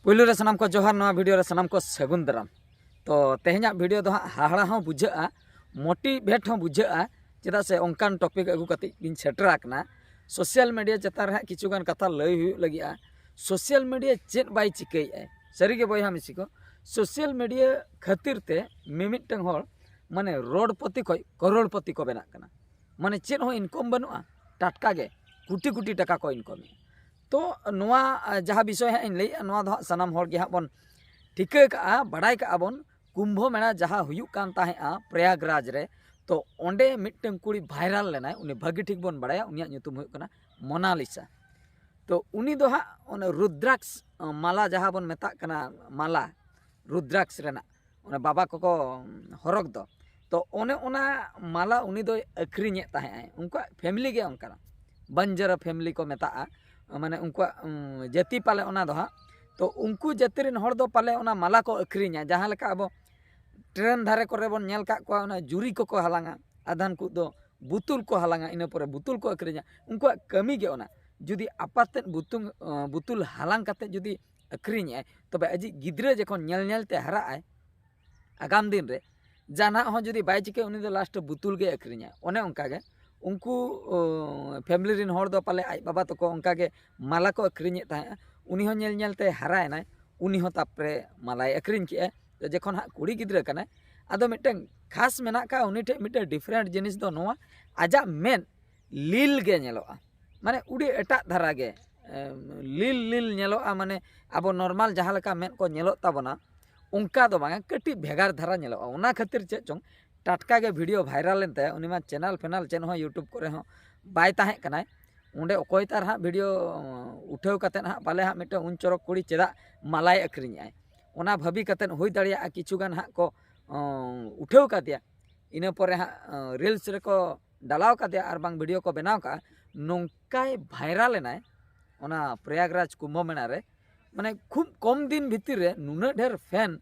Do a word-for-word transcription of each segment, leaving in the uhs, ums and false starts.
ᱯᱩᱭᱞᱩ ᱨᱮ ᱥᱟᱱᱟᱢ ᱠᱚ ᱡᱚᱦᱟᱨ, ᱱᱚᱣᱟ ᱵᱷᱤᱰᱤᱭᱳ ᱨᱮ ᱥᱟᱱᱟᱢ ᱠᱚ ᱥᱟᱹᱜᱩᱱ ᱫᱟᱨᱟᱢ᱾ ᱛᱚ ᱛᱮᱦᱮᱧᱟᱜ ᱵᱷᱤᱰᱤᱭᱳ ᱫᱚ ᱦᱟᱸᱜ ᱦᱟᱦᱟᱲᱟ ᱦᱚᱸ ᱵᱩᱡᱷᱟᱹᱜᱼᱟ, ᱢᱳᱴᱤᱵᱷᱮᱴ ᱦᱚᱸ ᱵᱩᱡᱷᱟᱹᱜᱼᱟ᱾ ᱪᱮᱫᱟᱜ ᱥᱮ ᱚᱱᱠᱟᱱ ᱴᱚᱯᱤᱠ ᱟᱹᱜᱩ ᱠᱟᱛᱮ ᱵᱤᱱ ᱥᱮᱴᱮᱨ ᱟᱠᱟᱱᱟ᱾ ᱥᱳᱥᱟᱞ ᱢᱤᱰᱤᱭᱟ ᱪᱮᱛᱟᱱ ᱨᱮ ᱦᱟᱸᱜ ᱠᱤᱪᱷᱩ ᱜᱟᱱ ᱠᱟᱛᱷᱟ ᱞᱟᱹᱭ ᱦᱩᱭᱩᱜ ᱞᱟᱹᱜᱤᱫᱼᱟ᱾ ᱥᱳᱥᱟᱞ ᱢᱤᱰᱤᱭᱟ ᱪᱮᱫ ᱵᱟᱭ ᱪᱤᱠᱟᱹᱭᱮᱫᱼᱟᱭ? ᱥᱟᱹᱨᱤᱜᱮ ᱵᱚᱭᱦᱟ ᱢᱤᱥᱤ ᱠᱚ, ᱥᱳᱥᱟᱞ ᱢᱤᱰᱤᱭᱟ ᱠᱷᱟᱹᱛᱤᱨ ᱛᱮ ᱢᱤᱢᱤᱫᱴᱟᱝ ᱦᱚᱲ ᱢᱟᱱᱮ ᱨᱳᱰᱯᱚᱛᱤ ᱠᱷᱚᱱ ᱠᱚᱨᱳᱲᱯᱚᱛᱤ ᱠᱚ ᱵᱮᱱᱟᱜ ᱠᱟᱱᱟ᱾ ᱢᱟᱱᱮ ᱪᱮᱫ ᱦᱚᱸ ᱤᱱᱠᱚᱢ ᱵᱟᱹᱱᱩᱜᱼᱟ, ᱴᱟᱴᱠᱟ ᱜᱮ ᱠᱳᱴᱤ ᱠᱳᱴᱤ ᱴᱟᱠᱟ ᱠᱚ ᱤᱱᱠᱚᱢᱮᱫᱼᱟ᱾ ᱛᱚ ᱱᱚᱣᱟ ᱟᱸ, ᱡᱟᱦᱟᱸ ᱵᱤᱥᱚᱭ ᱦᱟᱸᱜ ᱤᱧ ᱞᱟᱹᱭᱮᱫᱼᱟ, ᱱᱚᱣᱟ ᱫᱚ ᱦᱟᱸᱜ ᱥᱟᱱᱟᱢ ᱦᱚᱲ ᱜᱮ ᱦᱟᱸᱜ ᱵᱚᱱ ᱴᱷᱤᱠᱟᱹ ᱠᱟᱜᱼᱟ, ᱵᱟᱲᱟᱭ ᱠᱟᱜᱼᱟ ᱵᱚᱱ᱾ ᱠᱩᱢᱵᱷᱚ ᱢᱮᱲᱟ ᱡᱟᱦᱟᱸ ᱦᱩᱭᱩᱜ ᱠᱟᱱ ᱛᱟᱦᱮᱸᱜᱼᱟ ᱯᱨᱚᱭᱟᱜᱽᱨᱟᱡᱽ ᱨᱮ, ᱛᱚ ᱚᱸᱰᱮ ᱢᱤᱫᱴᱟᱝ ᱠᱩᱲᱤ ᱵᱷᱟᱭᱨᱟᱞ ᱞᱮᱱᱟᱭ, ᱩᱱᱤ ᱵᱷᱟᱹᱜᱤ ᱴᱷᱤᱠ ᱵᱚᱱ ᱵᱟᱲᱟᱭᱟ, ᱩᱱᱤᱭᱟᱜ ᱧᱩᱛᱩᱢ ᱦᱩᱭᱩᱜ ᱠᱟᱱᱟ ᱢᱳᱱᱟᱞᱤᱥᱟ᱾ ᱛᱚ ᱩᱱᱤ ᱫᱚ ᱦᱟᱸᱜ ᱚᱱᱟ ᱨᱩᱫᱽᱨᱟᱠᱥ ᱢᱟᱞᱟ, ᱡᱟᱦᱟᱸ ᱵᱚᱱ ᱢᱮᱛᱟᱜ ᱠᱟᱱᱟ ᱢᱟᱞᱟ, ᱨᱩᱫᱽᱨᱟᱠᱥ ᱨᱮᱱᱟᱜ, ᱚᱱᱟ ᱵᱟᱵᱟ ᱠᱚᱠᱚ ᱦᱚᱨᱚᱜᱽ ᱫᱚ, ᱛᱚ ᱚᱱᱮ ᱚᱱᱟ ᱢᱟᱞᱟ ᱩᱱᱤ ᱫᱚᱭ ᱟᱹᱠᱷᱨᱤᱧᱮᱫ ᱛᱟᱦᱮᱸᱜ ᱟᱭ᱾ ᱩᱱᱠᱩᱣᱟᱜ ᱯᱷᱮᱢᱤᱞᱤ ᱜᱮ ᱚᱱᱠᱟᱱᱟ, ᱵᱟᱱᱡᱟᱨᱟ ᱯᱷᱮᱢᱤᱞᱤ ᱠᱚ ᱢᱮᱛᱟᱜᱼᱟ, ᱢᱟᱱᱮ ᱩᱱᱠᱩᱣᱟᱜ ᱩᱸ, ᱡᱟᱹᱛᱤ ᱯᱟᱞᱮ ᱚᱱᱟ ᱫᱚ ᱦᱟᱸᱜ᱾ ᱛᱚ ᱩᱱᱠᱩ ᱡᱟᱹᱛᱤ ᱨᱮᱱ ᱦᱚᱲ ᱫᱚ ᱯᱟᱞᱮ ᱚᱱᱟ ᱢᱟᱞᱟ ᱠᱚ ᱟᱹᱠᱷᱨᱤᱧᱟ, ᱡᱟᱦᱟᱸ ᱞᱮᱠᱟ ᱟᱵᱚ ᱴᱨᱮᱱ ᱫᱷᱟᱨᱮ ᱠᱚᱨᱮ ᱵᱚᱱ ᱧᱮᱞ ᱠᱟᱜ ᱠᱚᱣᱟ, ᱚᱱᱟ ᱡᱩᱨᱤ ᱠᱚᱠᱚ ᱦᱟᱞᱟᱝᱟ, ᱟᱫᱷᱟᱱ ᱠᱚ ᱫᱚ ᱵᱩᱛᱩᱞ ᱠᱚ ᱦᱟᱞᱟᱝᱟ, ᱤᱱᱟᱹ ᱯᱚᱨᱮ ᱵᱩᱛᱩᱞ ᱠᱚ ᱟᱹᱠᱷᱨᱤᱧᱟ᱾ ᱩᱱᱠᱩᱣᱟᱜ ᱠᱟᱹᱢᱤ ᱜᱮ ᱚᱱᱟ᱾ ᱡᱩᱫᱤ ᱟᱯᱟᱛ ᱛᱮᱫ ᱵᱩᱛᱩᱞ, ᱵᱩᱛᱩᱞ ᱦᱟᱞᱟᱝ ᱠᱟᱛᱮ ᱡᱩᱫᱤ ᱟᱹᱠᱷᱨᱤᱧᱮᱜᱼᱟᱭ, ᱛᱚᱵᱮ ᱟᱡᱤᱡ ᱜᱤᱫᱽᱨᱟᱹ ᱡᱚᱠᱷᱚᱱ ᱧᱮᱞ ᱧᱮᱞ ᱛᱮ ᱦᱟᱨᱟᱜ ᱟᱭ, ᱟᱜᱟᱢ ᱫᱤᱱ ᱨᱮ ᱡᱟᱦᱟᱱᱟᱜ ᱦᱚᱸ ᱡᱩᱫᱤ ᱵᱟᱭ ᱪᱤᱠᱟᱹᱭᱟ, ᱩᱱᱤ ᱫᱚ ᱞᱟᱥᱴ ᱵᱩᱛᱩᱞ ᱜᱮᱭ ᱟᱹᱠᱷᱨᱤᱧᱟ᱾ ᱚᱱᱮ ᱚᱱᱠᱟ ᱜᱮ ᱩᱱᱠᱩ, ᱚ, ᱯᱷᱮᱢᱤᱞᱤ ᱨᱮᱱ ᱦᱚᱲ ᱫᱚ ᱯᱟᱞᱮ ᱟᱡ ᱵᱟᱵᱟ ᱛᱟᱠᱚ ᱚᱱᱠᱟ ᱜᱮ ᱢᱟᱞᱟ ᱠᱚ ᱟᱹᱠᱷᱨᱤᱧᱮᱫ ᱛᱟᱦᱮᱸᱜᱼᱟ᱾ ᱩᱱᱤ ᱦᱚᱸ ᱧᱮᱞ ᱧᱮᱞ ᱛᱮ ᱦᱟᱨᱟᱭᱮᱱᱟᱭ, ᱩᱱᱤ ᱦᱚᱸ ᱛᱟᱨᱯᱚᱨᱮ ᱢᱟᱞᱟᱭ ᱟᱹᱠᱷᱨᱤᱧ ᱠᱮᱜᱼᱟᱭ᱾ ᱛᱚ ᱡᱚᱠᱷᱚᱱ ᱦᱟᱸᱜ ᱠᱩᱲᱤ ᱜᱤᱫᱽᱨᱟᱹ ᱠᱟᱱᱟᱭ, ᱟᱫᱚ ᱢᱤᱫᱴᱟᱝ ᱠᱷᱟᱥ ᱢᱮᱱᱟᱜ ᱠᱟᱜᱼᱟ ᱩᱱᱤ ᱴᱷᱮᱱ, ᱢᱤᱫᱴᱟᱝ ᱰᱤᱯᱷᱟᱨᱮᱱᱴ ᱡᱤᱱᱤᱥ ᱫᱚ ᱱᱚᱣᱟ, ᱟᱡᱟᱜ ᱢᱮᱫ ᱞᱤᱞ ᱜᱮ ᱧᱮᱞᱚᱜᱼᱟ, ᱢᱟᱱᱮ ᱩᱰᱤ ᱮᱴᱟᱜ ᱫᱷᱟᱨᱟ ᱜᱮ, ᱮᱢ, ᱞᱤᱞ ᱞᱤᱞ ᱧᱮᱞᱚᱜᱼᱟ, ᱢᱟᱱᱮ ᱟᱵᱚ ᱱᱚᱨᱢᱟᱞ ᱡᱟᱦᱟᱸ ᱞᱮᱠᱟ ᱢᱮᱫ ᱠᱚ ᱧᱮᱞᱚᱜ ᱛᱟᱵᱚᱱᱟ ᱚᱱᱠᱟ ᱫᱚ ᱵᱟᱝᱟ, ᱠᱟᱹᱴᱤᱡ ᱵᱷᱮᱜᱟᱨ ᱫᱷᱟᱨᱟ ᱧᱮᱞᱚᱜᱼᱟ᱾ ᱚᱱᱟ ᱠᱷᱟᱹᱛᱤᱨ ᱪᱮᱫ ᱪᱚᱝ ᱴᱟᱴᱠᱟ ᱜᱮ ᱵᱷᱤᱰᱤᱭᱳ ᱵᱷᱟᱭᱨᱟᱞ ᱮᱱ ᱛᱟᱭᱟ᱾ ᱩᱱᱤ ᱢᱟ ᱪᱮᱱᱮᱞ ᱯᱷᱮᱱᱟᱞ ᱪᱮᱫ ᱦᱚᱸ ᱭᱩᱴᱩᱵᱽ ᱠᱚᱨᱮ ᱦᱚᱸ ᱵᱟᱭ ᱛᱟᱦᱮᱸ ᱠᱟᱱᱟᱭ᱾ ᱚᱸᱰᱮ ᱚᱠᱚᱭ ᱛᱟᱨ ᱦᱟᱸᱜ ᱵᱷᱤᱰᱤᱭᱳ ᱩᱴᱷᱟᱹᱣ ᱠᱟᱛᱮᱫ ᱦᱟᱸᱜ ᱯᱟᱞᱮ ᱦᱟᱸᱜ ᱢᱤᱫᱴᱟᱝ ᱩᱱ ᱪᱚᱨᱚᱠ ᱠᱩᱲᱤ ᱪᱮᱫᱟᱜ ᱢᱟᱞᱟᱭ ᱟᱹᱠᱷᱨᱤᱧᱮᱜᱼᱟᱭ, ᱚᱱᱟ ᱵᱷᱟᱹᱵᱤ ᱠᱟᱛᱮᱫ ᱦᱩᱭ ᱫᱟᱲᱮᱭᱟᱜᱼᱟ ᱠᱤᱪᱷᱩ ᱜᱟᱱ ᱦᱟᱸᱜ ᱠᱚ, ᱚᱸ, ᱩᱴᱷᱟᱹᱣ ᱠᱟᱫᱮᱭᱟ᱾ ᱤᱱᱟᱹ ᱯᱚᱨᱮ ᱦᱟᱸᱜ, ᱚᱸ, ᱨᱤᱞᱥ ᱨᱮᱠᱚ ᱰᱟᱞᱟᱣ ᱠᱟᱫᱮᱭᱟ ᱟᱨ ᱵᱟᱝ ᱵᱷᱤᱰᱤᱭᱳ ᱠᱚ ᱵᱮᱱᱟᱣ ᱠᱟᱜᱼᱟ᱾ ᱱᱚᱝᱠᱟᱭ ᱵᱷᱟᱭᱨᱟᱞ ᱮᱱᱟᱭ ᱚᱱᱟ ᱯᱨᱚᱭᱟᱜᱽᱨᱟᱡᱽ ᱠᱩᱢᱵᱷᱚ ᱢᱮᱲᱟ ᱨᱮ, ᱢᱟᱱᱮ ᱠᱷᱩᱵ ᱠᱚᱢ ᱫᱤᱱ ᱵᱷᱤᱛᱤᱨ ᱨᱮ ᱱᱩᱱᱟᱹᱜ ᱰᱷᱮᱨ ᱯᱷᱮᱱ᱾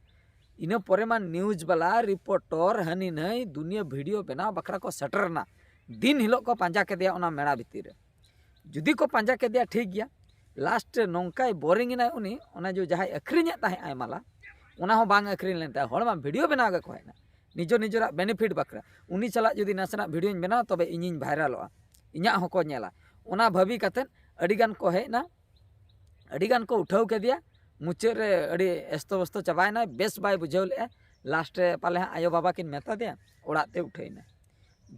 ᱤᱱᱟᱹ ᱯᱚᱨᱮ ᱢᱟ ᱱᱤᱭᱩᱡᱽ ᱵᱟᱞᱟ, ᱨᱤᱯᱳᱨᱴᱚᱨ, ᱦᱟᱹᱱᱤ ᱱᱟᱹᱭ ᱫᱩᱱᱤᱭᱟᱹ ᱵᱷᱤᱰᱤᱭᱳ ᱵᱮᱱᱟᱣ ᱵᱟᱠᱷᱨᱟ ᱠᱚ ᱥᱮᱴᱮᱨ ᱮᱱᱟ᱾ ᱫᱤᱱ ᱦᱤᱞᱳᱜ ᱠᱚ ᱯᱟᱸᱡᱟ ᱠᱮᱫᱮᱭᱟ ᱚᱱᱟ ᱢᱮᱲᱟ ᱵᱷᱤᱛᱤᱨ ᱨᱮ᱾ ᱡᱩᱫᱤ ᱠᱚ ᱯᱟᱸᱡᱟ ᱠᱮᱫᱮᱭᱟ ᱴᱷᱤᱠ ᱜᱮᱭᱟ, ᱞᱟᱥᱴ ᱨᱮ ᱱᱚᱝᱠᱟᱭ ᱵᱳᱨᱤᱝ ᱮᱱᱟᱭ ᱩᱱᱤ, ᱚᱱᱟ ᱡᱚ ᱡᱟᱦᱟᱸᱭ ᱟᱹᱠᱷᱨᱤᱧᱮᱫ ᱛᱟᱦᱮᱸᱫ ᱟᱭ ᱢᱟᱞᱟ, ᱚᱱᱟ ᱦᱚᱸ ᱵᱟᱝ ᱟᱹᱠᱷᱨᱤᱧ ᱞᱮᱱ ᱛᱟᱭᱟ᱾ ᱦᱚᱲ ᱢᱟ ᱵᱷᱤᱰᱤᱭᱳ ᱵᱮᱱᱟᱣ ᱜᱮᱠᱚ ᱦᱮᱡ ᱮᱱᱟ ᱱᱤᱡᱮᱨ ᱱᱤᱡᱮᱨᱟᱜ ᱵᱮᱱᱤᱯᱷᱤᱴ ᱵᱟᱠᱷᱨᱟ᱾ ᱩᱱᱤ ᱥᱟᱞᱟᱜ ᱡᱩᱫᱤ ᱱᱟᱥᱮᱱᱟᱜ ᱵᱷᱤᱰᱤᱭᱳᱧ ᱵᱮᱱᱟᱣᱟ ᱛᱚᱵᱮ ᱤᱧᱤᱧ ᱵᱷᱟᱭᱨᱟᱞᱚᱜᱼᱟ, ᱤᱧᱟᱹᱜ ᱦᱚᱸᱠᱚ ᱧᱮᱞᱟ, ᱚᱱᱟ ᱵᱷᱟᱹᱵᱤ ᱠᱟᱛᱮᱫ ᱟᱹᱰᱤᱜᱟᱱ ᱠᱚ ᱦᱮᱡ ᱮᱱᱟ, ᱟᱹᱰᱤᱜᱟᱱ ᱠᱚ ᱩᱴᱷᱟᱹᱣ ᱠᱮᱫᱮᱭᱟ᱾ ᱢᱩᱪᱟᱹᱫ ᱨᱮ ᱟᱹᱰᱤ ᱮᱥᱛᱚ ᱵᱚᱥᱛᱚ ᱪᱟᱵᱟᱭᱮᱱᱟᱭ, ᱵᱮᱥ ᱵᱟᱭ ᱵᱩᱡᱷᱟᱹᱣ ᱞᱮᱫᱼᱟ᱾ ᱞᱟᱥᱴ ᱨᱮ ᱯᱟᱞᱮ ᱦᱟᱸᱜ ᱟᱭᱳᱼᱵᱟᱵᱟ ᱠᱤᱱ ᱢᱮᱛᱟ ᱫᱮᱭᱟ, ᱚᱲᱟᱜ ᱛᱮ ᱩᱴᱷᱟᱹᱭᱮᱱᱟᱭ᱾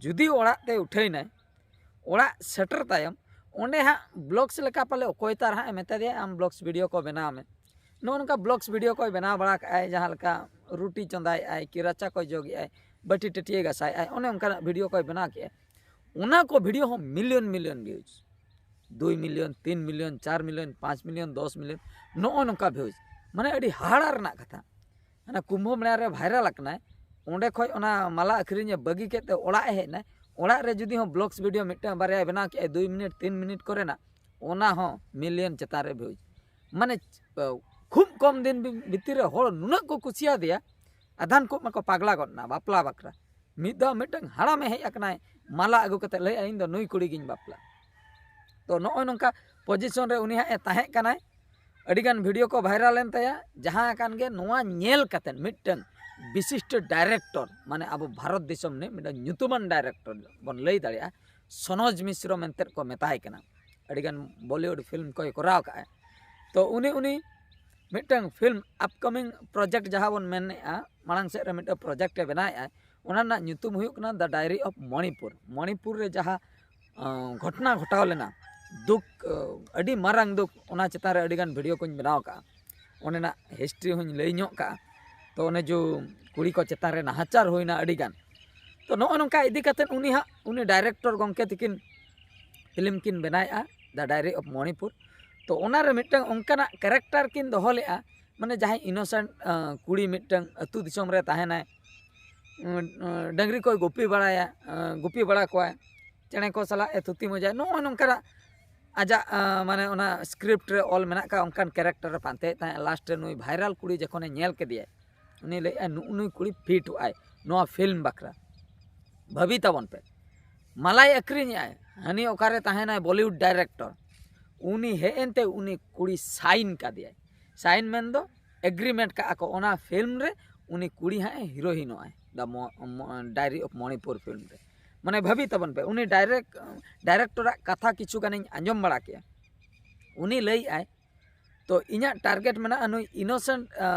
ᱡᱩᱫᱤ ᱚᱲᱟᱜ ᱛᱮ ᱩᱴᱷᱟᱹᱭᱮᱱᱟᱭ, ᱚᱲᱟᱜ ᱥᱮᱴᱮᱨ ᱛᱟᱭᱚᱢ ᱚᱸᱰᱮ ᱦᱟᱸᱜ ᱵᱞᱚᱜᱥ ᱞᱮᱠᱟ ᱯᱟᱞᱮ ᱚᱠᱚᱭ ᱛᱟᱨ ᱦᱟᱸᱜ ᱮ ᱢᱮᱛᱟ ᱫᱮᱭᱟ, "ᱟᱢ ᱵᱞᱚᱜᱥ ᱵᱷᱤᱰᱤᱭᱳ ᱠᱚ ᱵᱮᱱᱟᱣ ᱢᱮ᱾" ᱱᱚᱜᱼᱚ ᱱᱚᱝᱠᱟ ᱵᱞᱚᱜᱥ ᱵᱷᱤᱰᱤᱭᱳ ᱠᱚᱭ ᱵᱮᱱᱟᱣ ᱵᱟᱲᱟ ᱠᱟᱜᱼᱟᱭ, ᱡᱟᱦᱟᱸ ᱞᱮᱠᱟ ᱨᱩᱴᱤ ᱪᱚᱸᱫᱟᱭᱮᱫᱼᱟᱭ ᱠᱤ ᱨᱟᱪᱟ ᱠᱚᱭ ᱡᱚᱜᱮᱫᱼᱟᱭ, ᱵᱟᱹᱴᱤ ᱴᱟᱹᱴᱭᱟᱹ ᱜᱟᱥᱟᱭᱮᱫᱼᱟᱭ, ᱚᱱᱮ ᱚᱱᱠᱟᱱᱟᱜ ᱵᱷᱤᱰᱤᱭᱳ ᱠᱚᱭ ᱵᱮᱱᱟᱣ ᱠᱮᱜᱼᱟᱭ᱾ ᱚᱱᱟ ᱠᱚ ᱵᱷᱤᱰᱤᱭᱳ ᱦᱚᱸ ᱢᱤᱞᱤᱭᱚᱱ ᱢᱤᱞᱤᱭᱚᱱ ᱵᱷᱤᱭᱩᱡᱽ, ᱫᱩᱭ ᱢᱤᱞᱤᱭᱚᱱ, ᱛᱤᱱ ᱢᱤᱞᱤᱭᱚᱱ, ᱪᱟᱨ ᱢᱤᱞᱤᱭᱚᱱ, ᱯᱟᱸᱪ ᱢᱤᱞᱤᱭᱚᱱ, ᱫᱚᱥ ᱢᱤᱞᱤᱭᱚᱱ, ᱱᱚᱜᱼᱚ ᱱᱚᱝᱠᱟ ᱵᱷᱤᱭᱩᱡᱽ᱾ ᱢᱟᱱᱮ ᱟᱹᱰᱤ ᱦᱟᱦᱟᱲᱟ ᱨᱮᱱᱟᱜ ᱠᱟᱛᱷᱟ᱾ ᱦᱟᱱᱟ ᱠᱩᱢᱵᱷᱚ ᱢᱮᱞᱟ ᱨᱮ ᱵᱷᱟᱭᱨᱟᱞ ᱟᱠᱟᱱᱟᱭ, ᱚᱸᱰᱮ ᱠᱷᱚᱡ ᱚᱱᱟ ᱢᱟᱞᱟ ᱟᱹᱠᱷᱨᱤᱧ ᱮ ᱵᱟᱹᱜᱤ ᱠᱮᱫ ᱛᱮ ᱚᱲᱟᱜ ᱮ ᱦᱮᱡ ᱮᱱᱟᱭ᱾ ᱚᱲᱟᱜ ᱨᱮ ᱡᱩᱫᱤ ᱦᱚᱸ ᱵᱞᱚᱜᱥ ᱵᱷᱤᱰᱤᱭᱳ ᱢᱤᱫᱴᱟᱝ ᱵᱟᱨᱭᱟᱭ ᱵᱮᱱᱟᱣ ᱠᱮᱜᱼᱟᱭ ᱫᱩᱭ ᱢᱤᱱᱤᱴ ᱛᱤᱱ ᱢᱤᱱᱤᱴ ᱠᱚᱨᱮᱱᱟᱜ, ᱚᱱᱟ ᱦᱚᱸ ᱢᱤᱞᱤᱭᱚᱱ ᱪᱮᱛᱟᱱ ᱨᱮ ᱵᱷᱤᱭᱩᱡᱽ᱾ ᱢᱟᱱᱮ ᱠᱷᱩᱵ ᱠᱚᱢ ᱫᱤᱱ ᱵᱷᱤᱛᱤᱨ ᱨᱮ ᱦᱚᱲ ᱱᱩᱱᱟᱹᱜ ᱠᱚ ᱠᱩᱥᱤᱭᱟᱫᱮᱭᱟ, ᱟᱫᱷᱟᱱ ᱠᱚ ᱢᱟᱠᱚ ᱯᱟᱜᱽᱞᱟ ᱜᱚᱫ ᱮᱱᱟ ᱵᱟᱯᱞᱟ ᱵᱟᱠᱷᱨᱟ᱾ ᱢᱤᱫ ᱫᱷᱟᱣ ᱢᱤᱫᱴᱟᱝ ᱦᱟᱲᱟᱢᱮ ᱦᱮᱡ ᱟᱠᱟᱱᱟᱭ ᱢᱟᱞᱟ ᱟᱹᱜᱩ ᱠᱟᱛᱮ ᱞᱟᱹᱭᱮᱫᱼᱟ, "ᱤᱧ ᱫᱚ ᱱᱩᱭ ᱠᱩᱲᱤ ᱜᱤᱧ ᱵᱟᱯᱞᱟ᱾" ᱛᱚ ᱱᱚᱜᱼᱚᱭ ᱱᱚᱝᱠᱟ ᱯᱚᱡᱤᱥᱚᱱ ᱨᱮ ᱩᱱᱤ ᱦᱟᱸᱜ ᱮ ᱛᱟᱦᱮᱸ ᱠᱟᱱᱟᱭ᱾ ᱟᱹᱰᱤᱜᱟᱱ ᱵᱷᱤᱰᱤᱭᱳ ᱠᱚ ᱵᱷᱟᱭᱨᱟᱞ ᱮᱱ ᱛᱟᱭᱟ, ᱡᱟᱦᱟᱸ ᱠᱟᱱ ᱜᱮ ᱱᱚᱣᱟ ᱧᱮᱞ ᱠᱟᱛᱮᱫ ᱢᱤᱫᱴᱟᱝ ᱵᱤᱥᱤᱥᱴ ᱰᱟᱭᱨᱮᱠᱴᱚᱨ, ᱢᱟᱱᱮ ᱟᱵᱚ ᱵᱷᱟᱨᱚᱛ ᱫᱤᱥᱚᱢ ᱨᱤᱱᱤᱡ ᱢᱤᱫᱴᱟᱝ ᱧᱩᱛᱩᱢᱟᱱ ᱰᱟᱭᱨᱮᱠᱴᱚᱨ ᱵᱚᱱ ᱞᱟᱹᱭ ᱫᱟᱲᱮᱭᱟᱜᱼᱟ, ᱥᱚᱱᱳᱡᱽ ᱢᱤᱥᱨᱚ ᱢᱮᱱᱛᱮ ᱠᱚ ᱢᱮᱛᱟᱭ ᱠᱟᱱᱟ᱾ ᱟᱹᱰᱤᱜᱟᱱ ᱵᱚᱞᱤᱣᱩᱰ ᱯᱷᱤᱞᱢ ᱠᱚᱭ ᱠᱚᱨᱟᱣ ᱠᱟᱜᱼᱟᱭ᱾ ᱛᱚ ᱩᱱᱤ ᱩᱱᱤ ᱢᱤᱫᱴᱟᱝ ᱯᱷᱤᱞᱢ ᱟᱯᱠᱟᱢᱤᱝ ᱯᱨᱚᱡᱮᱠᱴ ᱡᱟᱦᱟᱸ ᱵᱚᱱ ᱢᱮᱱᱮᱫᱼᱟ, ᱢᱟᱲᱟᱝ ᱥᱮᱫ ᱨᱮ ᱢᱤᱫᱴᱟᱝ ᱯᱨᱚᱡᱮᱠᱴ ᱮ ᱵᱮᱱᱟᱣᱮᱫᱼᱟ, ᱚᱱᱟ ᱨᱮᱱᱟᱜ ᱧᱩᱛᱩᱢ ᱦᱩᱭᱩᱜ ᱠᱟᱱᱟ The Diary of Manipur᱾ ᱢᱚᱬᱤᱯᱩᱨ ᱨᱮ ᱡᱟᱦᱟᱸ ᱟᱸ, ᱜᱷᱚᱴᱚᱱᱟ ᱜᱷᱚᱴᱟᱣ ᱞᱮᱱᱟ, ᱫᱩᱠ, ᱟᱸ, ᱟᱹᱰᱤ ᱢᱟᱨᱟᱝ ᱫᱩᱠ, ᱚᱱᱟ ᱪᱮᱛᱟᱱ ᱨᱮ ᱟᱹᱰᱤᱜᱟᱱ ᱵᱷᱤᱰᱤᱭᱳ ᱠᱚᱧ ᱵᱮᱱᱟᱣ ᱠᱟᱜᱼᱟ᱾ ᱚᱸᱰᱮᱱᱟᱜ ᱦᱤᱥᱴᱨᱤ ᱦᱚᱧ ᱞᱟᱹᱭ ᱧᱚᱜ ᱠᱟᱜᱼᱟ᱾ ᱛᱚ ᱚᱱᱮ ᱡᱮ ᱠᱩᱲᱤ ᱠᱚ ᱪᱮᱛᱟᱱ ᱨᱮ ᱱᱟᱦᱟᱪᱟᱨ ᱦᱩᱭᱱᱟ ᱟᱹᱰᱤᱜᱟᱱ᱾ ᱛᱚ ᱱᱚᱜᱼᱚ ᱱᱚᱝᱠᱟ ᱤᱫᱤ ᱠᱟᱛᱮᱫ ᱩᱱᱤ ᱦᱟᱸᱜ, ᱩᱱᱤ ᱰᱟᱭᱨᱮᱠᱴᱚᱨ ᱜᱚᱢᱠᱮ ᱛᱤᱠᱤᱱ ᱯᱷᱤᱞᱢ ᱠᱤᱱ ᱵᱮᱱᱟᱣᱮᱫᱼᱟ, The Diary of Manipur᱾ ᱛᱚ ᱚᱱᱟᱨᱮ ᱢᱤᱫᱴᱟᱝ ᱚᱱᱠᱟᱱᱟᱜ ᱠᱮᱨᱮᱠᱴᱟᱨ ᱠᱤᱱ ᱫᱚᱦᱚ ᱞᱮᱫᱼᱟ, ᱢᱟᱱᱮ ᱡᱟᱦᱟᱸᱭ ᱤᱱᱳᱥᱮᱱᱴ, ᱟᱸ, ᱠᱩᱲᱤ ᱢᱤᱫᱴᱟᱝ ᱟᱹᱛᱩ ᱫᱤᱥᱚᱢ ᱨᱮ ᱛᱟᱦᱮᱱᱟᱭ, ᱩᱸ, ᱩᱸ, ᱰᱟᱹᱝᱨᱤ ᱠᱚᱭ ᱜᱩᱯᱤ ᱵᱟᱲᱟᱭᱟ, ᱟᱸ, ᱜᱩᱯᱤ ᱵᱟᱲᱟ ᱠᱚᱣᱟᱭ, ᱪᱮᱬᱮ ᱠᱚ ᱥᱟᱞᱟᱜ ᱮ ᱛᱷᱩᱛᱤ ᱢᱚᱡᱟᱭ, ᱱᱚᱜᱼᱚ ᱱᱚᱝᱠᱟᱱᱟᱜ ᱟᱡᱟᱜ, ᱟᱸ, ᱢᱟᱱᱮ ᱚᱱᱟ ᱥᱠᱨᱤᱯᱴ ᱨᱮ ᱚᱞ ᱢᱮᱱᱟᱜ ᱠᱟᱜ ᱚᱱᱠᱟᱱ ᱠᱮᱨᱮᱠᱴᱟᱨ ᱮ ᱯᱟᱱᱛᱮᱭᱮᱫ ᱛᱟᱦᱮᱸᱫ᱾ ᱞᱟᱥᱴ ᱨᱮ ᱱᱩᱭ ᱵᱷᱟᱭᱨᱟᱞ ᱠᱩᱲᱤ ᱡᱚᱠᱷᱚᱱᱮ ᱧᱮᱞ ᱠᱮᱫᱮᱭᱟᱭ, ᱩᱱᱤ ᱞᱟᱹᱭᱮᱫᱼᱟᱭ, "ᱱᱩᱜᱼᱩ ᱱᱩᱭ ᱠᱩᱲᱤ ᱯᱷᱤᱴᱚᱜ ᱟᱭ ᱱᱚᱣᱟ ᱯᱷᱤᱞᱢ ᱵᱟᱠᱷᱨᱟ, ᱵᱷᱟᱹᱵᱤ ᱛᱟᱵᱚᱱ ᱯᱮ, ᱢᱟᱞᱟᱭ ᱟᱹᱠᱷᱨᱤᱧᱮᱫᱼᱟᱭ, ᱦᱟᱹᱱᱤ ᱚᱠᱟᱨᱮ ᱛᱟᱦᱮᱱᱟᱭ ᱵᱚᱞᱤᱣᱩᱰ ᱰᱟᱭᱨᱮᱠᱴᱚᱨ, ᱩᱱᱤ ᱦᱮᱡ ᱮᱱᱛᱮ ᱩᱱᱤ ᱠᱩᱲᱤ ᱥᱟᱭᱤᱱ ᱠᱟᱫᱮᱭᱟᱭ᱾ ᱥᱟᱭᱤᱱ ᱢᱮᱱᱫᱚ ᱮᱜᱽᱨᱤᱢᱮᱱᱴ ᱠᱟᱜᱼᱟ ᱠᱚ ᱚᱱᱟ ᱯᱷᱤᱞᱢ ᱨᱮ ᱩᱱᱤ ᱠᱩᱲᱤ ᱦᱟᱸᱜ ᱮ ᱦᱤᱨᱳᱭᱤᱱᱚᱜᱼᱟᱭ, ᱫᱟ ᱰᱟᱭᱨᱤ ᱚᱯᱷ ᱢᱚᱬᱤᱯᱩᱨ ᱯᱷᱤᱞᱢ ᱨᱮ᱾ ᱢᱟᱱᱮ ᱵᱷᱟᱹᱵᱤ ᱛᱟᱵᱚᱱ ᱯᱮ, ᱩᱱᱤ ᱰᱟᱭᱨᱮᱠᱴ ᱰᱟᱭᱨᱮᱠᱴᱚᱨᱟᱜ ᱠᱟᱛᱷᱟ ᱠᱤᱪᱷᱩ ᱜᱟᱱᱤᱧ ᱟᱸᱡᱚᱢ ᱵᱟᱲᱟ ᱠᱮᱜᱼᱟ᱾ ᱩᱱᱤ ᱞᱟᱹᱭᱮᱫᱼᱟᱭ, ᱛᱚ ᱤᱧᱟᱹᱜ ᱴᱟᱨᱜᱮᱴ ᱢᱮᱱᱟᱜᱼᱟ ᱱᱩᱭ ᱤᱱᱳᱥᱮᱱᱴ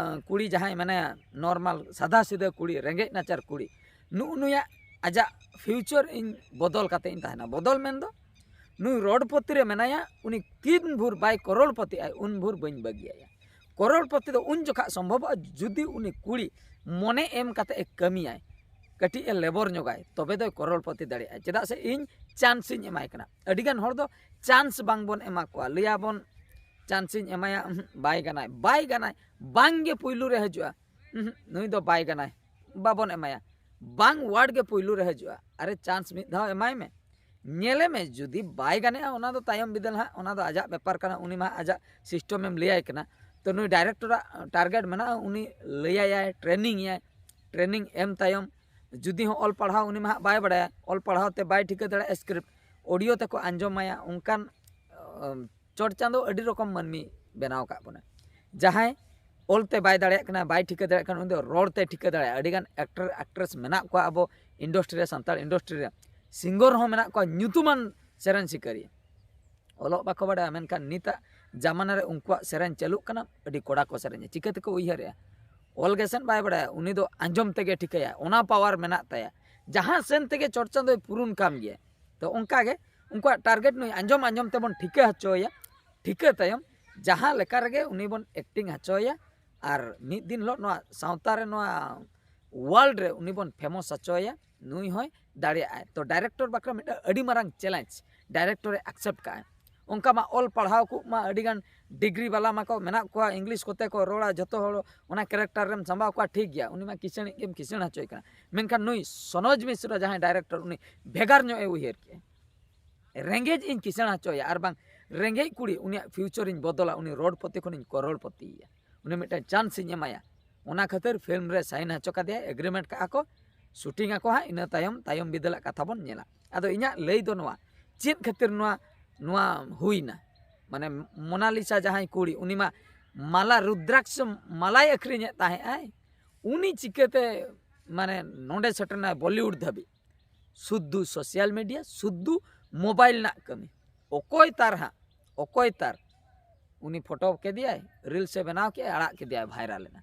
ᱠᱩᱲᱤ ᱡᱟᱦᱟᱸᱭ ᱢᱮᱱᱟᱭᱟ, ᱱᱚᱨᱢᱟᱞ ᱥᱟᱫᱟ ᱥᱤᱫᱟᱹ ᱠᱩᱲᱤ, ᱨᱮᱸᱜᱮᱡ ᱱᱟᱪᱟᱨ ᱠᱩᱲᱤ, ᱱᱩᱜᱼᱩ ᱱᱩᱭᱟᱜ ᱟᱡᱟᱜ ᱯᱷᱤᱭᱩᱪᱟᱨ ᱤᱧ ᱵᱚᱫᱚᱞ ᱠᱟᱛᱮ ᱤᱧ ᱛᱟᱦᱮᱱᱟ᱾ ᱵᱚᱫᱚᱞ ᱢᱮᱱᱫᱚ ᱱᱩᱭ ᱨᱳᱰᱯᱚᱛᱤ ᱨᱮ ᱢᱮᱱᱟᱭᱟ, ᱩᱱᱤ ᱛᱤᱱ ᱵᱷᱳᱨ ᱵᱟᱭ ᱠᱚᱨᱳᱲᱯᱚᱛᱤᱜ ᱟᱭ ᱩᱱ ᱵᱷᱳᱨ ᱵᱟᱹᱧ ᱵᱟᱹᱜᱤᱭᱟᱭᱟ᱾ ᱠᱚᱨᱳᱲᱯᱚᱛᱤ ᱫᱚ ᱩᱱ ᱡᱚᱠᱷᱟᱜ ᱥᱚᱢᱵᱷᱚᱵᱚᱜᱼᱟ ᱡᱩᱫᱤ ᱩᱱᱤ ᱠᱩᱲᱤ ᱢᱚᱱᱮ ᱮᱢ ᱠᱟᱛᱮ ᱮ ᱠᱟᱹᱢᱤᱭᱟᱭ, ᱠᱟᱹᱴᱤᱡ ᱮ ᱞᱮᱵᱚᱨ ᱧᱚᱜᱟᱭ, ᱛᱚᱵᱮ ᱫᱚᱭ ᱠᱚᱨᱳᱲᱯᱚᱛᱤ ᱫᱟᱲᱮᱭᱟᱜᱼᱟ᱾ ᱪᱮᱫᱟᱜ ᱥᱮ ᱤᱧ ᱪᱟᱱᱥ ᱤᱧ ᱮᱢᱟᱭ ᱠᱟᱱᱟ᱾ ᱟᱹᱰᱤᱜᱟᱱ ᱦᱚᱲ ᱫᱚ ᱪᱟᱱᱥ ᱵᱟᱝᱵᱚᱱ ᱮᱢᱟ ᱠᱚᱣᱟ, ᱞᱟᱹᱭᱟᱵᱚᱱ ᱪᱟᱱᱥ ᱤᱧ ᱮᱢᱟᱭᱟ, ᱩᱦᱩᱸ, ᱵᱟᱭ ᱜᱟᱱᱟᱭ, ᱵᱟᱭ ᱜᱟᱱᱟᱭ, ᱵᱟᱝ ᱜᱮ ᱯᱩᱭᱞᱩ ᱨᱮ ᱦᱤᱡᱩᱜᱼᱟ, ᱩᱦᱩᱸ, ᱱᱩᱭ ᱫᱚ ᱵᱟᱭ ᱜᱟᱱᱟᱭ, ᱵᱟᱵᱚᱱ ᱮᱢᱟᱭᱟ, ᱵᱟᱝ ᱣᱟᱨᱰ ᱜᱮ ᱯᱩᱭᱞᱩ ᱨᱮ ᱦᱤᱡᱩᱜᱼᱟ᱾ ᱟᱨᱮ ᱪᱟᱱᱥ ᱢᱤᱫ ᱫᱷᱟᱣ ᱮᱢᱟᱭ ᱢᱮ, ᱧᱮᱞᱮ ᱢᱮ, ᱡᱩᱫᱤ ᱵᱟᱭ ᱜᱟᱱᱮᱜᱼᱟ ᱚᱱᱟ ᱫᱚ ᱛᱟᱭᱚᱢ ᱵᱤᱫᱟᱹᱞ ᱦᱟᱸᱜ, ᱚᱱᱟ ᱫᱚ ᱟᱡᱟᱜ ᱵᱮᱯᱟᱨ ᱠᱟᱱᱟ, ᱩᱱᱤ ᱢᱟ ᱟᱡᱟᱜ ᱥᱤᱥᱴᱮᱢ ᱮᱢ ᱞᱟᱹᱭᱟᱭ ᱠᱟᱱᱟ᱾ ᱛᱚ ᱱᱩᱭ ᱰᱟᱭᱨᱮᱠᱴᱚᱨᱟᱜ ᱴᱟᱨᱜᱮᱴ ᱢᱮᱱᱟᱜᱼᱟ, ᱩᱱᱤ ᱞᱟᱹᱭᱟᱭᱟᱭ, ᱴᱨᱮᱱᱤᱝ ᱮᱭᱟᱭ, ᱴᱨᱮᱱᱤᱝ ᱮᱢ ᱛᱟᱭᱚᱢ ᱡᱩᱫᱤ ᱦᱚᱸ ᱚᱞ ᱯᱟᱲᱦᱟᱣ ᱩᱱᱤ ᱢᱟ ᱦᱟᱸᱜ ᱵᱟᱭ ᱵᱟᱲᱟᱭᱟ, ᱚᱞ ᱯᱟᱲᱦᱟᱣ ᱛᱮ ᱵᱟᱭ ᱴᱷᱤᱠᱟᱹ ᱫᱟᱲᱮᱭᱟᱜᱼᱟ, ᱥᱠᱨᱤᱯᱴ ᱚᱰᱤᱭᱳ ᱛᱮᱠᱚ ᱟᱸᱡᱚᱢᱟᱭᱟ, ᱚᱱᱠᱟᱱ ᱟᱢ, ᱪᱚᱴ ᱪᱟᱸᱫᱳ ᱟᱹᱰᱤ ᱨᱚᱠᱚᱢ ᱢᱟᱹᱱᱢᱤ ᱵᱮᱱᱟᱣ ᱟᱠᱟᱫ ᱵᱚᱱᱟ᱾ ᱡᱟᱦᱟᱸᱭ ᱚᱞ ᱛᱮ ᱵᱟᱭ ᱫᱟᱲᱮᱭᱟᱜ ᱠᱟᱱᱟ, ᱵᱟᱭ ᱴᱷᱤᱠᱟᱹ ᱫᱟᱲᱮᱭᱟᱜ ᱠᱟᱱᱟ, ᱩᱱᱤ ᱫᱚ ᱨᱚᱲ ᱛᱮ ᱴᱷᱤᱠᱟᱹ ᱫᱟᱲᱮᱭᱟᱜᱼᱟ᱾ ᱟᱹᱰᱤᱜᱟᱱ ᱮᱠᱴᱚᱨ ᱮᱠᱴᱨᱮᱥ ᱢᱮᱱᱟᱜ ᱠᱚᱣᱟ ᱟᱵᱚ ᱤᱱᱰᱟᱥᱴᱨᱤ ᱨᱮ, ᱥᱟᱱᱛᱟᱲ ᱤᱱᱰᱟᱥᱴᱨᱤ ᱨᱮ᱾ ᱥᱤᱝᱜᱚᱨ ᱦᱚᱸ ᱢᱮᱱᱟᱜ ᱠᱚᱣᱟ ᱧᱩᱛᱩᱢᱟᱱ ᱥᱮᱨᱮᱧ ᱥᱤᱠᱟᱹᱨᱤᱭᱟᱹ, ᱚᱞᱚᱜ ᱵᱟᱠᱚ ᱵᱟᱰᱟᱭᱟ, ᱢᱮᱱᱠᱷᱟᱱ ᱱᱤᱛᱟᱜ ᱡᱟᱢᱟᱱᱟ ᱨᱮ ᱩᱱᱠᱩᱣᱟᱜ ᱥᱮᱨᱮᱧ ᱪᱟᱹᱞᱩᱜ ᱠᱟᱱᱟ, ᱟᱹᱰᱤ ᱠᱚᱲᱟ ᱠᱚ ᱥᱮᱨᱮᱧᱟ᱾ ᱪᱤᱠᱟᱹ ᱛᱮᱠᱚ ᱩᱭᱦᱟᱹᱨᱮᱜᱼᱟ? ᱚᱞ ᱜᱮᱥᱮ ᱵᱟᱭ ᱵᱟᱰᱟᱭᱟ, ᱩᱱᱤ ᱫᱚ ᱟᱸᱡᱚᱢ ᱛᱮᱜᱮ ᱴᱷᱤᱠᱟᱹᱭᱟ, ᱚᱱᱟ ᱯᱟᱣᱟᱨ ᱢᱮᱱᱟᱜ ᱛᱟᱭᱟ᱾ ᱡᱟᱦᱟᱸ ᱥᱮᱱ ᱛᱮᱜᱮ ᱪᱚᱴ ᱪᱟᱸᱫᱳᱭ ᱯᱩᱨᱩᱱ ᱠᱟᱢ ᱜᱮᱭᱟ᱾ ᱛᱚ ᱚᱱᱠᱟ ᱜᱮ ᱩᱱᱠᱩᱣᱟᱜ ᱴᱟᱨᱜᱮᱴ ᱱᱩᱭ ᱟᱸᱡᱚᱢ ᱟᱸᱡᱚᱢ ᱛᱮᱵᱚᱱ ᱴᱷᱤᱠᱟᱹ ᱦᱚᱪᱚᱭᱟ, ᱴᱷᱤᱠᱟᱹ ᱛᱟᱭᱚᱢ ᱡᱟᱦᱟᱸ ᱞᱮᱠᱟ ᱨᱮᱜᱮ ᱩᱱᱤ ᱵᱚᱱ ᱮᱠᱴᱤᱝ ᱦᱚᱪᱚᱭᱟ, ᱟᱨ ᱢᱤᱫ ᱫᱤᱱ ᱦᱤᱞᱳᱜ ᱱᱚᱣᱟ ᱥᱟᱶᱛᱟ ᱨᱮ, ᱱᱚᱣᱟ ᱣᱟᱨᱞᱰ ᱨᱮ ᱩᱱᱤ ᱵᱚᱱ ᱯᱷᱮᱢᱚᱥ ᱦᱚᱪᱚᱭᱟ, ᱱᱩᱭ ᱦᱚᱸᱭ ᱫᱟᱲᱮᱭᱟᱜᱼᱟᱭ᱾ ᱛᱚ ᱰᱟᱭᱨᱮᱠᱴᱚᱨ ᱵᱟᱠᱷᱨᱟ ᱢᱤᱫᱴᱟᱝ ᱟᱹᱰᱤ ᱢᱟᱨᱟᱝ ᱪᱮᱞᱮᱧᱡᱽ ᱰᱟᱭᱨᱮᱠᱴᱚᱨᱮ ᱮᱠᱥᱮᱯᱴ ᱠᱟᱜᱼᱟᱭ᱾ ᱚᱱᱠᱟ ᱢᱟ ᱚᱞ ᱯᱟᱲᱦᱟᱣ ᱠᱚ ᱢᱟ ᱟᱹᱰᱤᱜᱟᱱ ᱰᱤᱜᱽᱨᱤ ᱵᱟᱞᱟ ᱢᱟᱠᱚ ᱢᱮᱱᱟᱜ ᱠᱚᱣᱟ, ᱤᱝᱞᱤᱥ ᱠᱚᱛᱮ ᱠᱚ ᱨᱚᱲᱟ, ᱡᱷᱚᱛᱚ ᱦᱚᱲ ᱚᱱᱟ ᱠᱮᱨᱮᱠᱴᱟᱨ ᱨᱮᱢ ᱥᱟᱢᱵᱟᱣ ᱠᱚᱣᱟ, ᱴᱷᱤᱠ ᱜᱮᱭᱟ, ᱩᱱᱤ ᱢᱟ ᱠᱤᱥᱟᱹᱬᱤᱡ ᱜᱮᱢ ᱠᱤᱥᱟᱹᱬ ᱦᱚᱪᱚᱭ ᱠᱟᱱᱟ᱾ ᱢᱮᱱᱠᱷᱟᱱ ᱱᱩᱭ ᱥᱚᱱᱳᱡᱽ ᱢᱤᱥᱨᱟ ᱡᱟᱦᱟᱸᱭ ᱰᱟᱭᱨᱮᱠᱴᱚᱨ, ᱩᱱᱤ ᱵᱷᱮᱜᱟᱨ ᱧᱚᱜ ᱮ ᱩᱭᱦᱟᱹᱨ ᱠᱮᱜᱼᱟ᱾ ᱨᱮᱸᱜᱮᱡ ᱤᱧ ᱠᱤᱥᱟᱹᱬ ᱦᱚᱪᱚᱭᱟ, ᱟᱨ ᱵᱟᱝ ᱨᱮᱸᱜᱮᱡ ᱠᱩᱲᱤ ᱩᱱᱤᱭᱟᱜ ᱯᱷᱤᱭᱩᱪᱟᱨ ᱤᱧ ᱵᱚᱫᱚᱞᱟ, ᱩᱱᱤ ᱨᱳᱰᱯᱚᱛᱤ ᱠᱷᱚᱱᱤᱧ ᱠᱚᱨᱳᱲᱯᱚᱛᱤᱭᱮᱭᱟ, ᱩᱱᱤ ᱢᱤᱫᱴᱟᱝ ᱪᱟᱱᱥ ᱤᱧ ᱮᱢᱟᱭᱟ᱾ ᱚᱱᱟ ᱠᱷᱟᱹᱛᱤᱨ ᱯᱷᱤᱞᱢ ᱨᱮ ᱥᱟᱭᱤᱱ ᱦᱚᱪᱚ ᱠᱟᱫᱮᱭᱟ, ᱮᱜᱽᱨᱤᱢᱮᱱᱴ ᱠᱟᱜᱼᱟ ᱠᱚ, ᱥᱩᱴᱤᱝ ᱟᱠᱚ ᱦᱟᱸᱜ, ᱤᱱᱟᱹ ᱛᱟᱭᱚᱢ, ᱛᱟᱭᱚᱢ ᱵᱤᱫᱟᱹᱞᱟᱜ ᱠᱟᱛᱷᱟ ᱵᱚᱱ ᱧᱮᱞᱟ᱾ ᱟᱫᱚ ᱤᱧᱟᱹᱜ ᱞᱟᱹᱭ ᱫᱚ ᱱᱚᱣᱟ, ᱪᱮᱫ ᱠᱷᱟᱹᱛᱤᱨ ᱱᱚᱣᱟ, ᱱᱚᱣᱟ ᱦᱩᱭᱱᱟ? ᱢᱟᱱᱮ ᱢᱳᱱᱟᱞᱤᱥᱟ ᱡᱟᱦᱟᱸᱭ ᱠᱩᱲᱤ, ᱩᱱᱤ ᱢᱟ ᱢᱟᱞᱟ, ᱨᱩᱫᱽᱨᱟᱠᱥ ᱢᱟᱞᱟᱭ ᱟᱹᱠᱷᱨᱤᱧᱮᱫ ᱛᱟᱦᱮᱸᱜ ᱟᱭ, ᱩᱱᱤ ᱪᱤᱠᱟᱹᱛᱮ ᱢᱟᱱᱮ ᱱᱚᱰᱮ ᱥᱮᱴᱮᱨᱱᱟᱭ ᱵᱚᱞᱤᱣᱩᱰ ᱫᱷᱟᱹᱵᱤᱡ? ᱥᱩᱫᱽᱫᱷᱩ ᱥᱳᱥᱟᱞ ᱢᱤᱰᱤᱭᱟ, ᱥᱩᱫᱽᱫᱷᱩ ᱢᱳᱵᱟᱭᱤᱞ ᱨᱮᱱᱟᱜ ᱠᱟᱹᱢᱤ᱾ ᱚᱠᱚᱭ ᱛᱟᱨ ᱦᱟᱸᱜ, ᱚᱠᱚᱭ ᱛᱟᱨ? ᱩᱱᱤ ᱯᱷᱳᱴᱳ ᱠᱮᱫᱮᱭᱟᱭ, ᱨᱤᱞᱥ ᱮ ᱵᱮᱱᱟᱣ ᱠᱮᱫᱟᱭ, ᱟᱲᱟᱜ ᱠᱮᱫᱮᱭᱟᱭ, ᱵᱷᱟᱭᱨᱟᱞ ᱮᱱᱟ᱾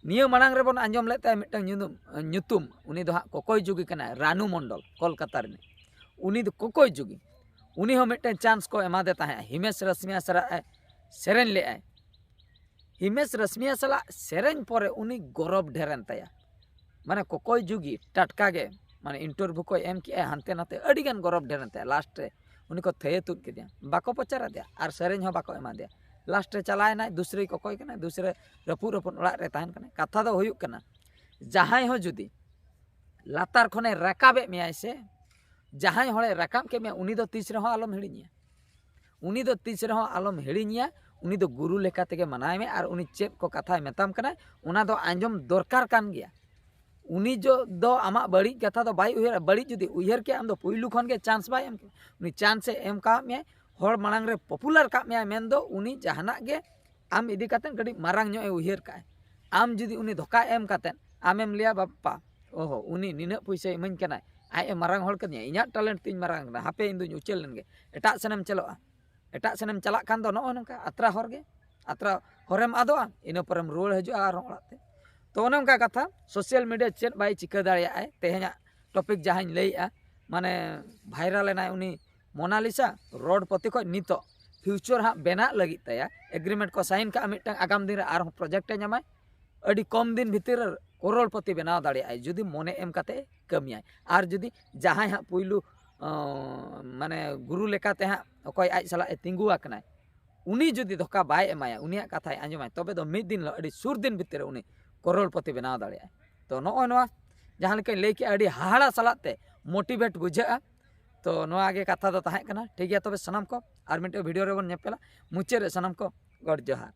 ᱱᱤᱭᱟᱹ ᱢᱟᱲᱟᱝ ᱨᱮᱵᱚᱱ ᱟᱸᱡᱚᱢ ᱞᱮᱫ ᱛᱟᱭᱟ ᱢᱤᱫᱴᱟᱝ ᱧᱩᱛᱩᱢ, ᱧᱩᱛᱩᱢ, ᱩᱱᱤ ᱫᱚ ᱦᱟᱸᱜ ᱠᱚᱠᱚᱭ ᱡᱩᱜᱤ ᱠᱟᱱᱟᱭ, ᱨᱟᱱᱩ ᱢᱚᱱᱰᱚᱞ, ᱠᱳᱞᱠᱟᱛᱟ ᱨᱤᱱᱤᱡ᱾ ᱩᱱᱤ ᱫᱚ ᱠᱚᱠᱚᱭ ᱡᱩᱜᱤ, ᱩᱱᱤ ᱦᱚᱸ ᱢᱤᱫᱴᱟᱝ ᱪᱟᱱᱥ ᱠᱚ ᱮᱢᱟᱫᱮ ᱛᱟᱦᱮᱸᱫ᱾ ᱦᱤᱢᱮᱥ ᱨᱮᱥᱢᱤᱭᱟ ᱥᱟᱞᱟᱜ ᱮ ᱥᱮᱨᱮᱧ ᱞᱮᱫᱟᱭ᱾ ᱦᱤᱢᱮᱥ ᱨᱮᱥᱢᱤᱭᱟ ᱥᱟᱞᱟᱜ ᱥᱮᱨᱮᱧ ᱯᱚᱨᱮ ᱩᱱᱤ ᱜᱚᱨᱚᱵᱽ ᱰᱷᱮᱨᱮᱱ ᱛᱟᱭᱟ᱾ ᱢᱟᱱᱮ ᱠᱚᱠᱚᱭ ᱡᱩᱜᱤ ᱴᱟᱴᱠᱟ ᱜᱮ, ᱢᱟᱱᱮ ᱤᱱᱴᱟᱨᱵᱷᱤᱭᱩ ᱠᱚ ᱮᱢ ᱠᱮᱜᱼᱟ, ᱦᱟᱱᱛᱮ ᱱᱟᱛᱮ ᱟᱹᱰᱤ ᱜᱟᱱ ᱜᱚᱨᱚᱵᱽ ᱰᱷᱮᱨᱮᱱ ᱛᱟᱭᱟ᱾ ᱞᱟᱥᱴ ᱨᱮ ᱩᱱᱤ ᱠᱚ ᱛᱷᱟᱹᱭᱟᱹ ᱛᱩᱫ ᱠᱮᱫᱮᱭᱟ, ᱵᱟᱠᱚ ᱯᱨᱚᱪᱟᱨ ᱟᱫᱮᱭᱟ ᱟᱨ ᱥᱮᱨᱮᱧ ᱦᱚᱸ ᱵᱟᱠᱚ ᱮᱢᱟ ᱫᱮᱭᱟ᱾ ᱞᱟᱥᱴ ᱨᱮ ᱪᱟᱞᱟᱣ ᱮᱱᱟᱭ, ᱫᱩᱥᱨᱟᱹᱭ ᱠᱚᱠᱚᱭ ᱠᱟᱱᱟᱭ, ᱫᱩᱥᱨᱟᱹ ᱨᱟᱹᱯᱩᱫ ᱨᱟᱹᱯᱩᱫ ᱚᱲᱟᱜ ᱨᱮ ᱛᱟᱦᱮᱱ ᱠᱟᱱᱟᱭ᱾ ᱠᱟᱛᱷᱟ ᱫᱚ ᱦᱩᱭᱩᱜ ᱠᱟᱱᱟ, ᱡᱟᱦᱟᱸᱭ ᱦᱚᱸ ᱡᱩᱫᱤ ᱞᱟᱛᱟᱨ ᱠᱷᱚᱱᱮ ᱨᱟᱠᱟᱵᱮᱫ ᱢᱮᱭᱟᱭ ᱥᱮ, ᱡᱟᱦᱟᱸᱭ ᱦᱚᱲᱮ ᱨᱟᱠᱟᱵ ᱠᱮᱫ ᱢᱮᱭᱟ, ᱩᱱᱤ ᱫᱚ ᱛᱤᱥ ᱨᱮᱦᱚᱸ ᱟᱞᱚᱢ ᱦᱤᱲᱤᱧᱮᱭᱟ᱾ ᱩᱱᱤ ᱫᱚ ᱛᱤᱥ ᱨᱮᱦᱚᱸ ᱟᱞᱚᱢ ᱦᱤᱲᱤᱧᱮᱭᱟ᱾ ᱩᱱᱤ ᱫᱚ ᱜᱩᱨᱩ ᱞᱮᱠᱟ ᱛᱮᱜᱮ ᱢᱟᱱᱟᱣ ᱢᱮ ᱟᱨ ᱩᱱᱤ ᱪᱮᱫ ᱠᱚ ᱠᱟᱛᱷᱟᱭ ᱢᱮᱛᱟᱢ ᱠᱟᱱᱟᱭ, ᱚᱱᱟ ᱫᱚ ᱟᱸᱡᱚᱢ ᱫᱚᱨᱠᱟᱨ ᱠᱟᱱ ᱜᱮᱭᱟ᱾ ᱩᱱᱤ ᱡᱚ-, ᱫᱚ ᱟᱢᱟᱜ ᱵᱟᱹᱲᱤᱡ ᱠᱟᱛᱷᱟ ᱫᱚ ᱵᱟᱭ ᱩᱭᱦᱟᱹᱨᱟ᱾ ᱵᱟᱹᱲᱤᱡ ᱡᱩᱫᱤ ᱩᱭᱦᱟᱹᱨ ᱠᱮᱭᱟ, ᱟᱢ ᱫᱚ ᱯᱩᱭᱞᱩ ᱠᱷᱚᱱ ᱜᱮ ᱪᱟᱱᱥ ᱵᱟᱭ ᱮᱢ ᱠᱮᱭᱟ᱾ ᱩᱱᱤ ᱪᱟᱱᱥ ᱮ ᱮᱢ ᱠᱟᱣᱟᱫ ᱢᱮᱭᱟᱭ, ᱦᱚᱲ ᱢᱟᱲᱟᱝ ᱨᱮ ᱯᱚᱯᱩᱞᱟᱨ ᱠᱟᱜ ᱢᱮᱭᱟᱭ, ᱢᱮᱱᱫᱚ ᱩᱱᱤ ᱡᱟᱦᱟᱱᱟᱜ ᱜᱮ ᱟᱢ ᱤᱫᱤ ᱠᱟᱛᱮ ᱠᱟᱹᱴᱤᱡ ᱢᱟᱨᱟᱝ ᱧᱚᱜ ᱮ ᱩᱭᱦᱟᱹᱨ ᱠᱟᱜᱼᱟᱭ᱾ ᱟᱢ ᱡᱩᱫᱤ ᱩᱱᱤ ᱫᱷᱳᱠᱟ ᱮᱢ ᱠᱟᱛᱮ ᱟᱢᱮᱢ ᱞᱟᱹᱭᱟ, "ᱵᱟᱯᱯᱟ, ᱚᱦᱚ, ᱩᱱᱤ ᱱᱤᱱᱟᱹᱜ ᱯᱚᱭᱥᱟᱭ ᱤᱢᱟᱹᱧ ᱠᱟᱱᱟᱭ, ᱟᱡ ᱮ ᱢᱟᱨᱟᱝ ᱦᱚᱲ ᱠᱟᱹᱫᱤᱧᱟ, ᱤᱧᱟᱹᱜ ᱴᱮᱞᱮᱱᱴ ᱛᱤᱧ ᱢᱟᱨᱟᱝ ᱠᱟᱱᱟ, ᱦᱟᱯᱮ ᱤᱧ ᱫᱩᱧ ᱩᱪᱟᱹᱲ ᱞᱮᱱ ᱜᱮ", ᱮᱴᱟᱜ ᱥᱮᱱᱮᱢ ᱪᱟᱞᱟᱜᱼᱟ᱾ ᱮᱴᱟᱜ ᱥᱮᱱᱮᱢ ᱪᱟᱞᱟᱜ ᱠᱷᱟᱱ ᱫᱚ ᱱᱚᱜᱼᱚ ᱱᱚᱝᱠᱟ ᱟᱛᱨᱟ ᱦᱚᱨ ᱜᱮ, ᱟᱛᱨᱟ ᱦᱚᱨᱮᱢ ᱟᱫᱚᱜᱼᱟ, ᱤᱱᱟᱹ ᱯᱚᱨᱮᱢ ᱨᱩᱣᱟᱹᱲ ᱦᱤᱡᱩᱜᱼᱟ ᱟᱨᱦᱚᱸ ᱚᱲᱟᱜ ᱛᱮ᱾ ᱛᱚ ᱚᱱᱮ ᱚᱱᱠᱟ ᱠᱟᱛᱷᱟ, ᱥᱳᱥᱟᱞ ᱢᱤᱰᱤᱭᱟ ᱪᱮᱫ ᱵᱟᱭ ᱪᱤᱠᱟᱹ ᱫᱟᱲᱮᱭᱟᱜᱼᱟᱭ᱾ ᱛᱮᱦᱮᱧᱟᱜ ᱴᱚᱯᱤᱠ ᱡᱟᱦᱟᱸᱧ ᱞᱟᱹᱭᱮᱜᱼᱟ, ᱢᱟᱱᱮ ᱵᱷᱟᱭᱨᱟᱞ ᱮᱱᱟᱭ ᱩᱱᱤ ᱢᱳᱱᱟᱞᱤᱥᱟ, ᱨᱳᱰᱯᱚᱛᱤ ᱠᱷᱚᱱ ᱱᱤᱛᱚᱜ ᱯᱷᱤᱭᱩᱪᱟᱨ ᱦᱟᱸᱜ ᱵᱮᱱᱟᱜ ᱞᱟᱹᱜᱤᱫ ᱛᱟᱭᱟ, ᱮᱜᱽᱨᱤᱢᱮᱱᱴ ᱠᱚ ᱥᱟᱭᱤᱱ ᱠᱟᱜᱼᱟ, ᱢᱤᱫᱴᱟᱝ ᱟᱜᱟᱢ ᱫᱤᱱ ᱨᱮ ᱟᱨᱦᱚᱸ ᱯᱨᱚᱡᱮᱠᱴ ᱮ ᱧᱟᱢᱟᱭ᱾ ᱟᱹᱰᱤ ᱠᱚᱢ ᱫᱤᱱ ᱵᱷᱤᱛᱤᱨ ᱨᱮ ᱠᱚᱨᱳᱲᱯᱚᱛᱤ ᱵᱮᱱᱟᱣ ᱫᱟᱲᱮᱭᱟᱜᱼᱟᱭ, ᱡᱩᱫᱤ ᱢᱚᱱᱮ ᱮᱢ ᱠᱟᱛᱮ ᱮ ᱠᱟᱹᱢᱤᱭᱟᱭ᱾ ᱟᱨ ᱡᱩᱫᱤ ᱡᱟᱦᱟᱸᱭ ᱦᱟᱸᱜ ᱯᱩᱭᱞᱩ, ᱚᱸ, ᱢᱟᱱᱮ ᱜᱩᱨᱩ ᱞᱮᱠᱟᱛᱮ ᱦᱟᱸᱜ ᱚᱠᱚᱭ ᱟᱡ ᱥᱟᱞᱟᱜ ᱮ ᱛᱤᱸᱜᱩ ᱟᱠᱟᱱᱟᱭ, ᱩᱱᱤ ᱡᱩᱫᱤ ᱫᱷᱳᱠᱟ ᱵᱟᱭ ᱮᱢᱟᱭᱟ, ᱩᱱᱤᱭᱟᱜ ᱠᱟᱛᱷᱟᱭ ᱟᱸᱡᱚᱢᱟᱭ, ᱛᱚᱵᱮ ᱫᱚ ᱢᱤᱫ ᱫᱤᱱ ᱦᱤᱞᱳᱜ ᱟᱹᱰᱤ ᱥᱩᱨ ᱫᱤᱱ ᱵᱷᱤᱛᱤᱨ ᱨᱮ ᱩᱱᱤ ᱠᱚᱨᱳᱲᱯᱚᱛᱤ ᱵᱮᱱᱟᱣ ᱫᱟᱲᱮᱭᱟᱜᱼᱟᱭ᱾ ᱛᱚ ᱱᱚᱜᱼᱚᱭ ᱱᱚᱣᱟ ᱡᱟᱦᱟᱸ ᱞᱮᱠᱟᱧ ᱞᱟᱹᱭ ᱠᱮᱜᱼᱟ, ᱟᱹᱰᱤ ᱦᱟᱦᱟᱲᱟ ᱥᱟᱞᱟᱜ ᱛᱮ ᱢᱳᱴᱤᱵᱷᱮᱴ ᱵᱩᱡᱷᱟᱹᱜᱼᱟ᱾ ᱛᱚ ᱱᱚᱣᱟ ᱜᱮ ᱠᱟᱛᱷᱟ ᱫᱚ ᱛᱟᱦᱮᱸ ᱠᱟᱱᱟ᱾ ᱴᱷᱤᱠ ᱜᱮᱭᱟ, ᱛᱚᱵᱮ ᱥᱟᱱᱟᱢ ᱠᱚ ᱟᱨ ᱢᱤᱫᱴᱮᱱ ᱵᱷᱤᱰᱤᱭᱳ ᱨᱮᱵᱚᱱ ᱧᱮᱯᱮᱞᱟ᱾ ᱢᱩᱪᱟᱹᱫ ᱨᱮ ᱥᱟᱱᱟᱢ ᱠᱚ ᱜᱚᱰ ᱡᱚᱦᱟᱨ᱾